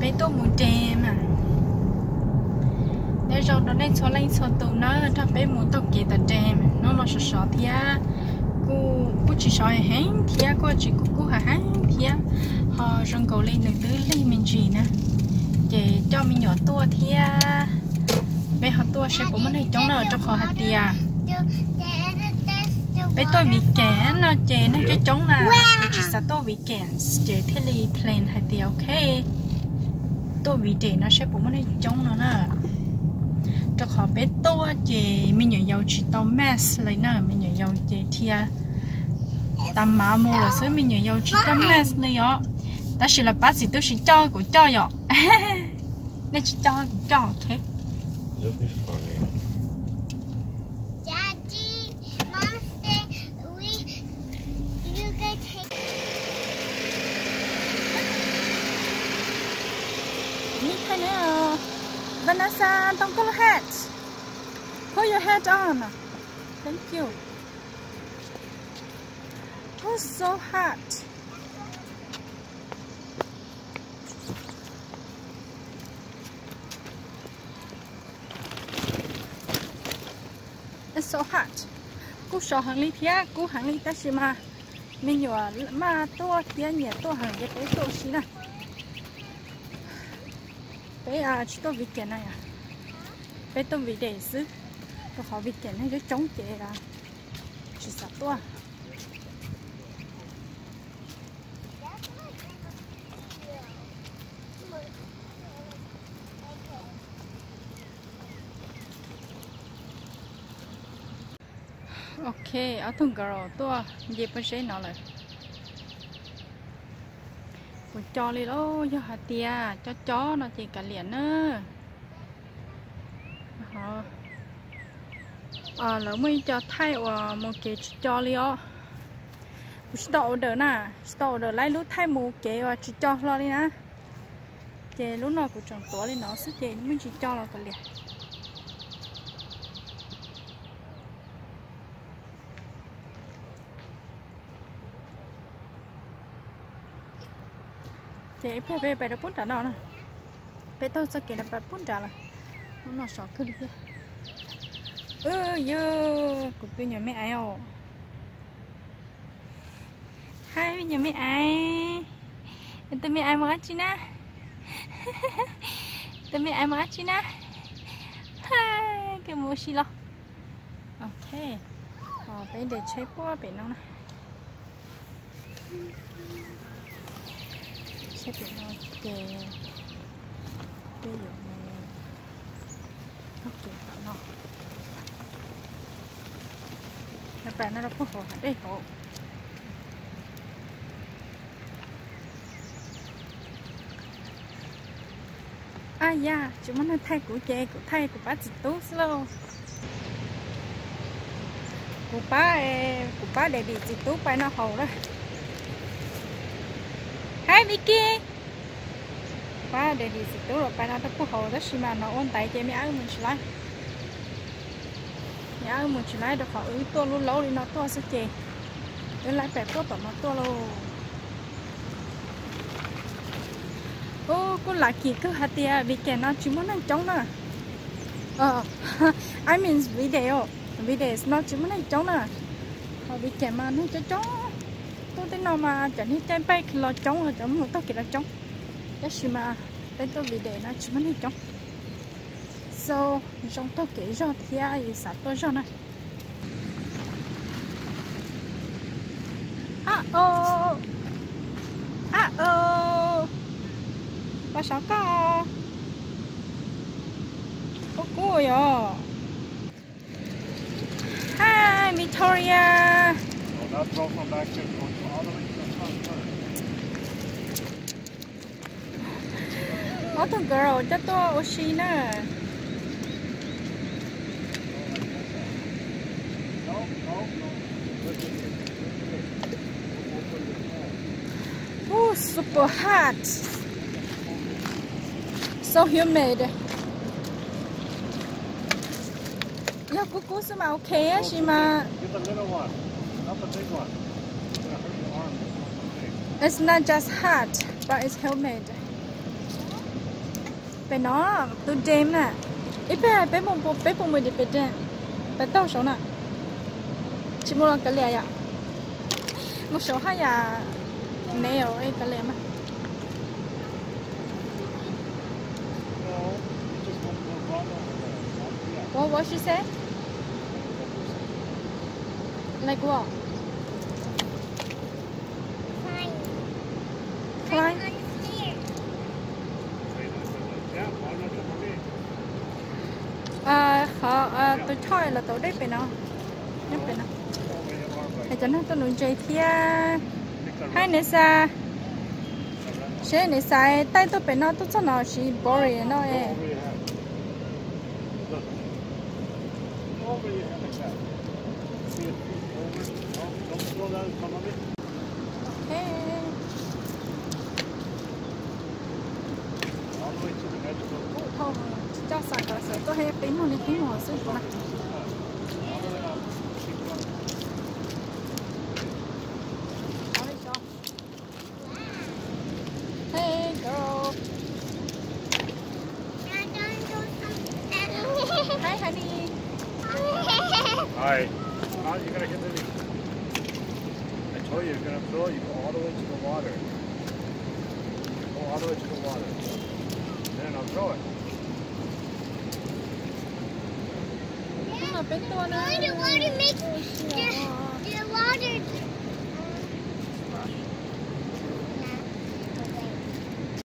Peb tuaj mus dam mas. Nyob zoo rau nej txhua leej txhua tus na, nrog peb mus taug kev tom dam. Hnub no sov sov thiab, kuj kuj tsis sov heev thiab, kuj tsis kuj kuj heev heev thiab, ho zoo nkaus li nws twb lig me ntsis na. Ces coj me nyuam tuaj thiab, peb ho tuaj seb puas muaj neeg coob na, rau qhov hais tias peb tuaj weekend no ces neeg coob coob na, ces tsis xav tuaj weekends ces thiaj li plan hais tias ok, tuaj weekday no seb puas muaj neeg coob no na. Rau qhov peb tuaj ces me nyuam yaus tsis tau mask li na, me nyuam yaus ces dhia tas mav mus lawm xwb, me nyuam yaus tsis tau mask li os. Tab sis los pab txiv tub sib coj kuv coj yom. Nej tsis coj kuv coj, ok. Vanessa, don't go hat. Put your hat on. Thank you. Oh, so hot. It's so hot. Kub sov heev li thiab kub heev li tab sis mas me nyuam maj tuaj thiab nyiam tuaj heev ces peb tuaj ua si na. Peb tsis tuaj weekend na yom, peb tuaj weekday xwb, rau qhov weekend neeg coob coob ces tsis xav tuaj. Ok, ob tug nkawd tuaj nce pob zeb no lawm. Puas co li lauj? Yog hais tias co co no ces kav liam na. Lawv muaj ib co thaij uas mus kev tsis co li os. Kuv tsis tau order na, tsis tau order lawv lub thaij mus kev uas tsis co hlo li na. Ces lub no kuv tseem tuav li no xwb ces muaj tsis co los kav liam. Ces ib pliag peb pais rau pub nram no na. Peb taug txoj kev no pais pub nrad lawm. Lub no sov kawg li thiab. Yog kuv tus nyuam me aiv os. Hi, me nyuam me aiv. Tus me aiv mus dab tsi na? Tus me aiv mus dab tsi na? Hi, koj mus ua si los? Ok, peb de tsheb puag pem no na. Tsheb pem no ces peb yuav mus taug kev tom no. Pais no rau puag hauv hav dej hauv. Ab yam, tsis muaj neeg thaij kuv ces kuv thaij kuv pab txiv tub xwb lauj. Kuv pab, kuv pab daddy txiv tub pais no hauv lawm. Hi Vicky. Pab daddy txiv tub los pais no rau puag hauv tab sis mas no ua ntaiv ces me ab wb mus tsis laib. Me ab wb mus tsis laib rau qhov wb tuaj lub laub li no tuaj xwb ces wb laib pem puag tom no tuaj lauj. Ub, kuj lucky kawg hais tias weekend no tsis muaj neeg coob na. I mean weekday, weekdays no tsis muaj neeg coob na. Ho weekend mas neeg coob coob. Tuaj tej no mas cov neeg caij bike los coob, cov mus taug kev los coob. Tab sis mas peb tuaj weekday no tsis muaj neeg coob. So, zoo taug kev zog thiab yus xav tuaj zog na. Ab o, ab o, pab sav koj. Kub kub yom. Hi Victoria. Ob tug girl coj tuaj ua si na. Ooh, super hot. So humid. Yog kub kub xwb mas ok tab sis mas it's not just hot, but it's humid. Pem no, tus dam na, ib pliag peb mus, peb puas mus tim pem dam, pem taug saud na, tsis mus los kav liam yom, mus saud haj yam, ne kav liam mas. What, what she say? Like what? Fine. Fine. Qhov tus choj los tau deb pem no, nyob pem no. Es cov neeg tuaj nuv ntses thiab. Hi Nisa, seb Nisa, taij tuaj pem no tuaj txog no siv boring no es. Tsis tau xav kom sawv tuaj, peb mus li peb mus xwb na. Hey, girl. Hi, honey. Hi. Come on, you gotta hit the knee. I told you, you're gonna throw, you go all the way to the water. Go all the way to the water. Then I'll throw it. Hnub no peb tuaj na. The water makes the, the water